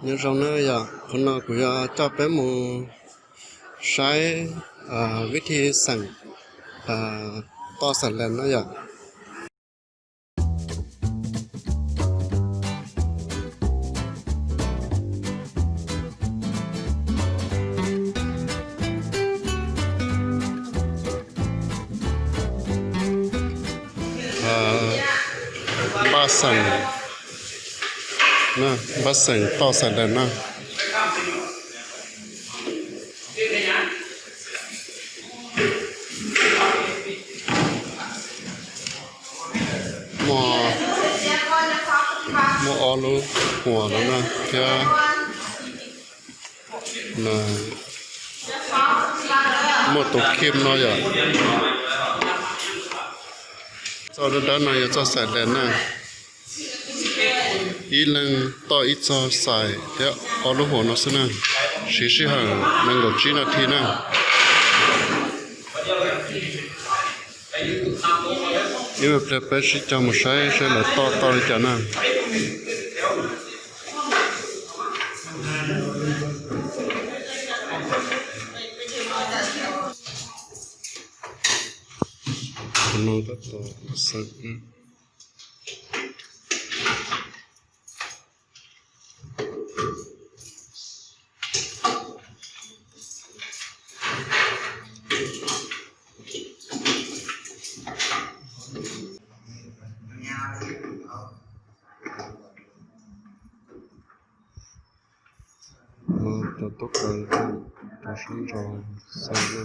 Nyob zoo na yom, qhov no kuv yuav coj peb mus saib vib thi xeem toj xaim lees na yom. Npaj xeem, npaj xeem toj xaim lees na. Muaj, muaj ob lub huas no na thiab. Muaj tus khib no yom. Txoj dawb dawb no yog txoj xaim lees na. Ib leeg toj ib txoj xaim thiab ob lub huas no xwb na. Siv sij hawm nees nkaum tsib nas this na. Ib me pliag peb sib cog mus saib seb lawv toj tau li cas na. Tau tub kaw rau sab ntso xav na.